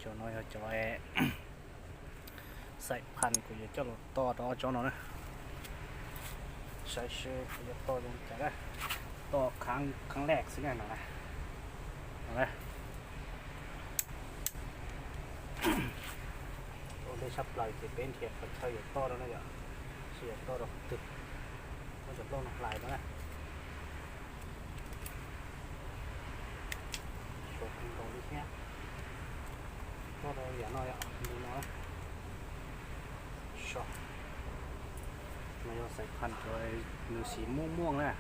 Cov no yog cov xaim phas kuv yuav coj los toj rau ob tsob no na. Saib seb kuv yuav toj zoo li cas na. Toj khab khab lej xwb na no na. No na. Ua ntej tshaj plaws ces peb nrhiav qhov chaw yuav toj rau na yom. Seb yuav toj rau qhov twg. Muab cov nplooj no hlais rau na. Suav kawg nkaus li thiab. Toj rau yam no yom, li no. Suav no yog xaim phas cov nws xim muaj muaj na.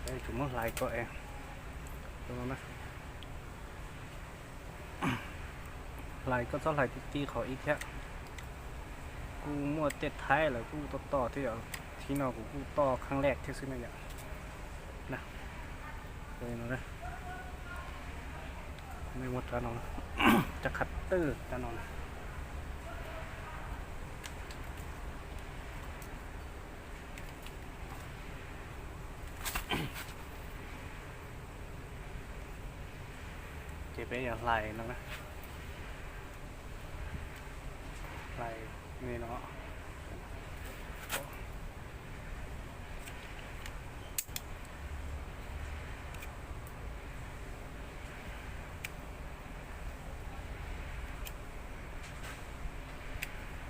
Peb tsum muab hlais kom zoo no na. Hlais koj txhob hlais ti ti qhov ib thiab. Kuj muaj tej thaib lawv kuj toj toj thiab yom. Thib no kuv kuj toj khab lej thiab xwb na yom. Nej muab rab no, rab qhab twg rab no na. Ces peb yuav hlais no na. Hlais li no.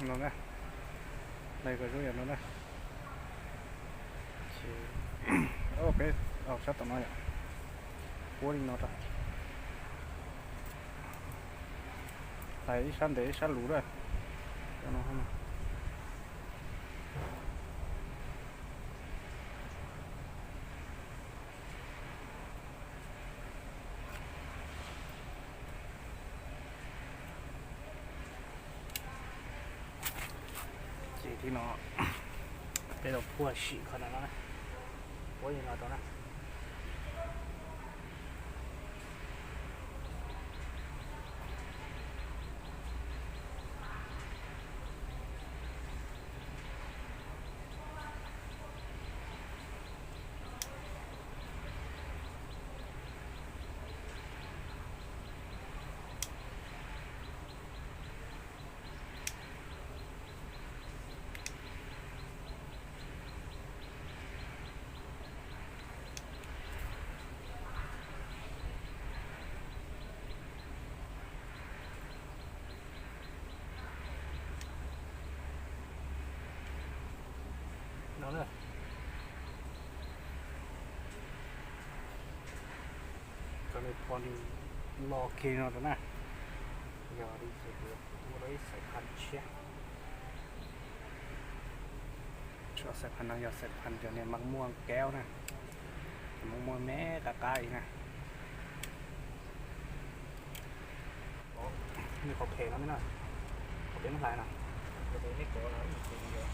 No na. Hlais kom zoo yam no na. Ces peb sab tom no yom. Puab li no rau. Hlais ib sab ntev ib sab luv lawm. Ces li no, peb los puag sim qhov no na, puab li no rau na. No na. Cov no pom nws los kiag no rau na. Yog li ces kuv ua rau ib xaim phas tshiab. Xaim phas no yog xaim phas cov niag maj muaj kaub na. Maj muaj me qab qab li na. Nws qhov phem no na, qhov phem no hlais no, qhov phem no ib qho no ces nws yuav,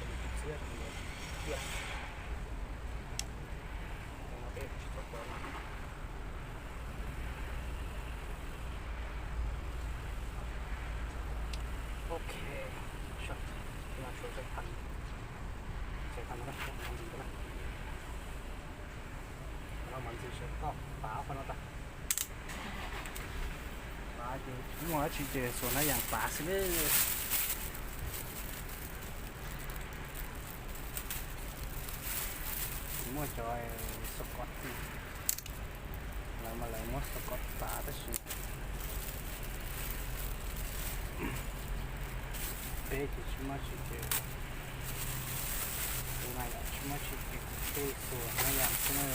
nws tsis txiab, nws yuav tiaj. No peb tsis tau pom no. Ok, no tshuav xaim phas, xaim phas no na, no ntxiv na. Qhov no mas ntxiv sawv toj pav qhov no tag. Pav ces tsis muaj dab tsi ces xuas hnab yas pav xwb. Tsis muaj cov xov kos, lawv mas lawv muab xov kos pav tab sis peb ces tsis muaj tsis ces, kuv na yom, tsis muaj tsis ces kuv thiaj xuas hnab yas xwb na.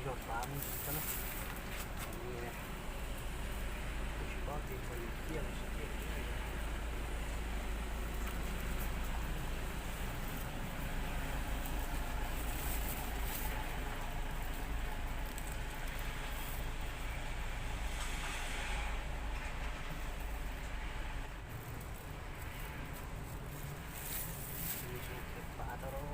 Zog xav me ntsis xwb na. Kuv tsis paub tias puas yuav ciaj los tsis ciaj thiab. Tau rau.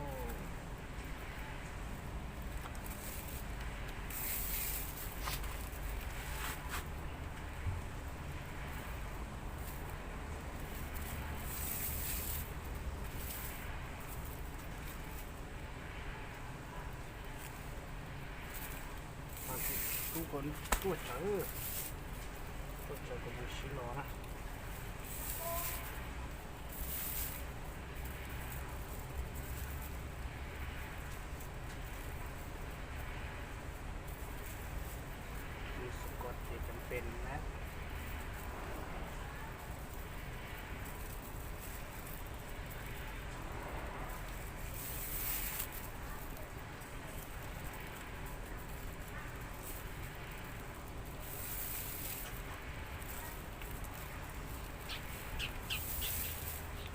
Tub ko tuaj tsawv, tuaj tsawv kuv mam sib los na. Xub kos ces cov pes na.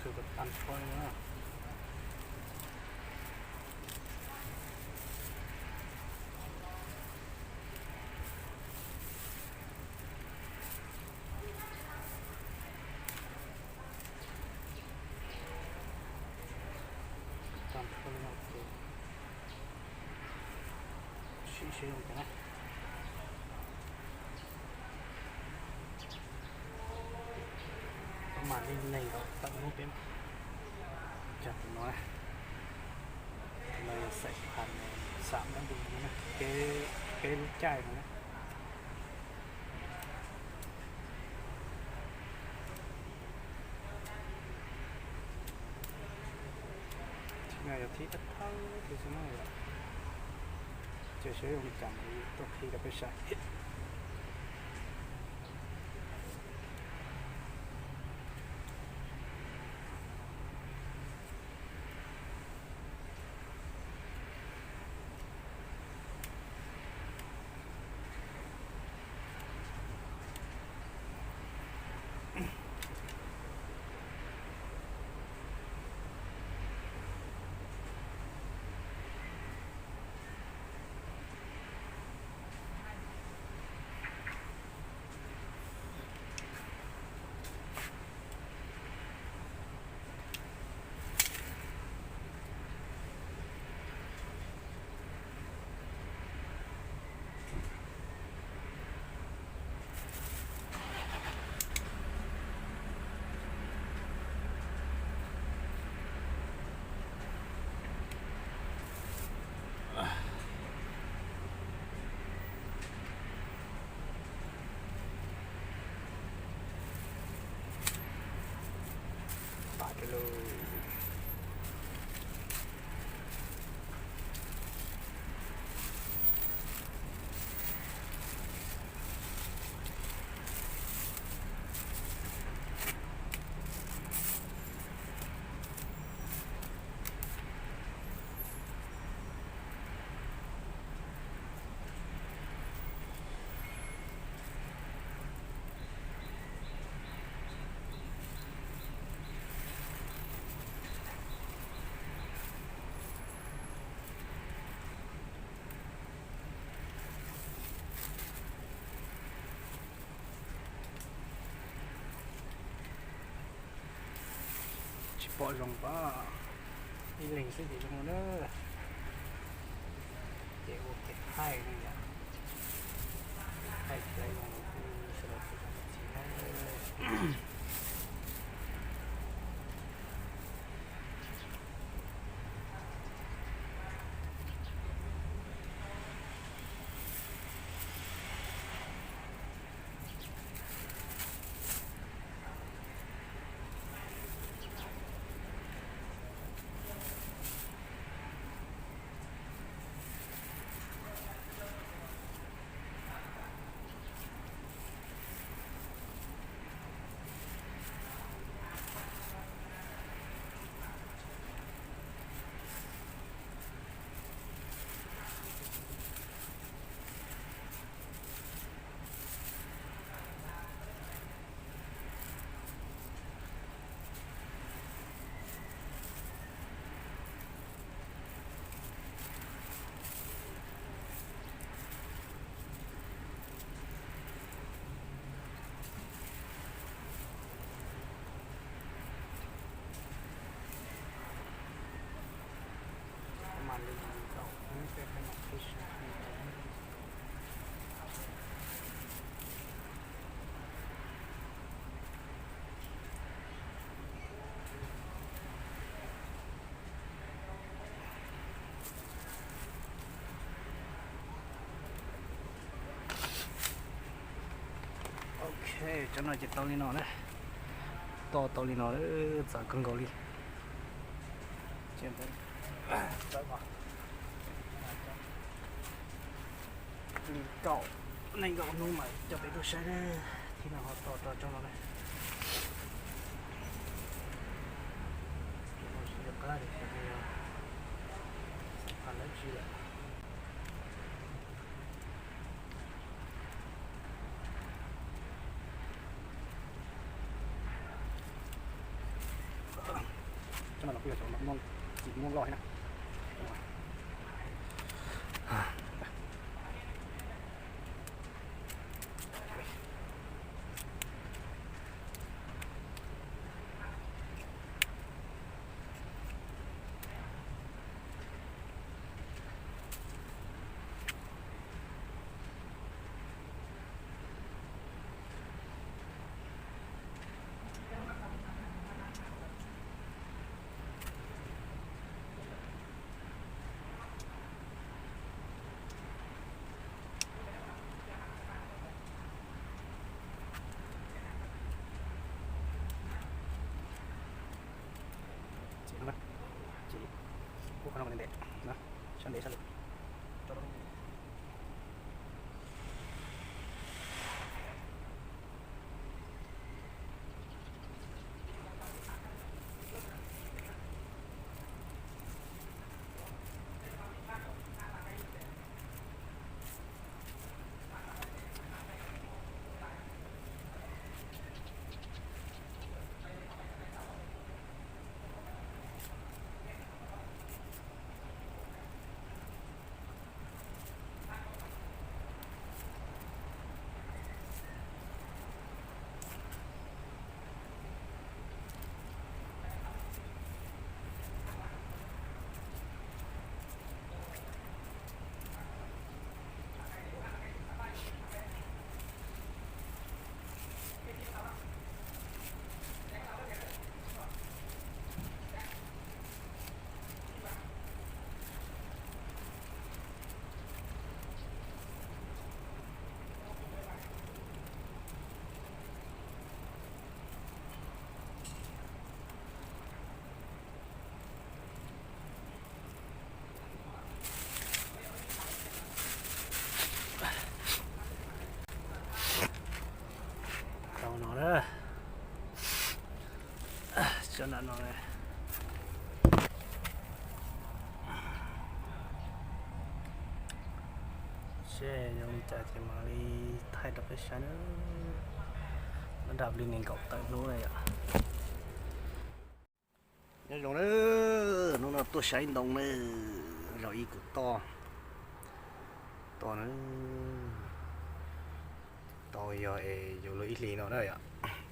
Khwv kom tag nrho li na. Tag nrho li no ces sim siab zoo cas na. Mam li neeg los tawm hnub peb cog tus no na. Tus no yog xaim phas xam dab du no na, kev lub caij no na. Thib no yog thib thawj thawj thiab xwb na yom. Ces seb zoo li cas mam li tuaj qhib rau peb saib. Pam rau lawm. Tsis pom zoo pab, ib leeg xwb ces zoo na. Ces ua kev thaij no yom, thaij tsis zoo los kuj sawv daws tsis txhob txhim na. Cov no ces tau li no na, to tau li no, txawv kawg nkaus li. Li kaum, nees nkaum hnub mas coj peb tuaj saib na, thiab no ho to tso tsob no na. Qab tias xyov yog qab dab tsi lawm. Tsob no los kuj yog cov muaj, txiv muaj loj thiab na. Ces, ces ua qhov no kom ntev ntev na, sab ntev sab lawm. Tau no na, tsob nram no, seb zoo li cas ces mam li thaij rau peb saib na. Nyob nram li nees nkaum tawm hnub na yom. Nyob zoo na, hnub no tuaj saib ntoo na, zaum ib kuv toj, toj na, tau yog es yuav luag ib hlis no na yom,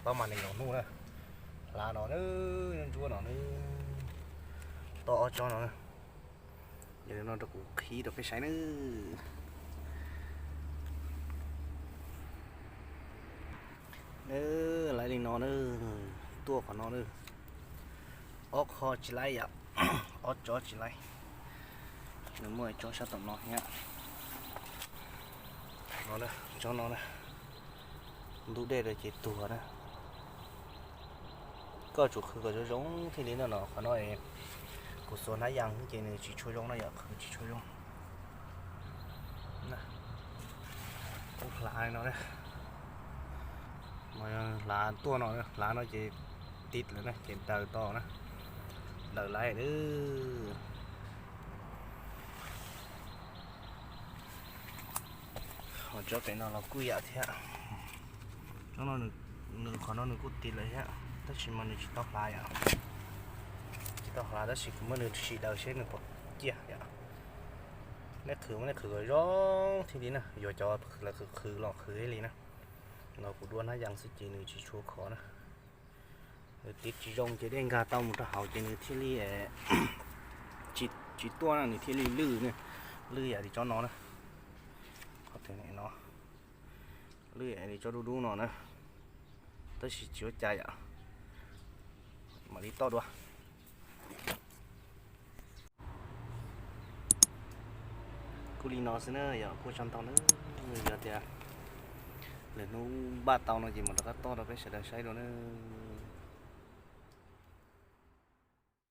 pab mas nees nkaum hnub na. Hlav no na, ntsuab no na, toj ob tsob no na. Yog li no rau kuv qhib rau peb saib na. Lawv li no na, tuaj qhov no na, ob qho tsis laib yom, ob tsob tsis laib. Nws muaj tsob sab tom no thiab. No, tsob no na, ntub dej rau ces tuag na. Koj tsum qhwv kom zoo zoo thiaj li no no, qhov no kuv xuas hnab yas ces nws tsis tshua zoo na yom, qhwv tsis tshua zoo. Kuv hlav no, hlav tuaj no, hlav no ces tiv lawm na ces daws to na, daws laiv lawm. Ho tsob pem no los kuj yam thiab. Tsob no, nws qhov no nws kuj tiv lawm thiab tab sis mas nws tsis tau hlav yom. Tsis tau hlav tab sis kuv muab nws sim daws seb nws puas ciaj yom. Nej qhwv muab nej qhwv kom zoo thiaj li na, yuav cov lawv qhwv qhwv los qhwv thiaj li na. Los kuv dua hnab yas xwb ces nws tsis tshua khov na. Nws tiv tsis zoo ces dej nkag tau mus rau hauv ces nws thiaj li tsis tuaj na, nws thiaj li lwj, lwj yam li tsob no na. Qhov no, lwj yam li tsob dub dub no na, tab sis tsis ua cas yom. Mam li toj dua. Kuj li no xwb na yom, kuj tsa ntau na. Yog tias Lwm hnub npaj tau no ces mam rov qab toj rau peb sawv daws saib dua nawb.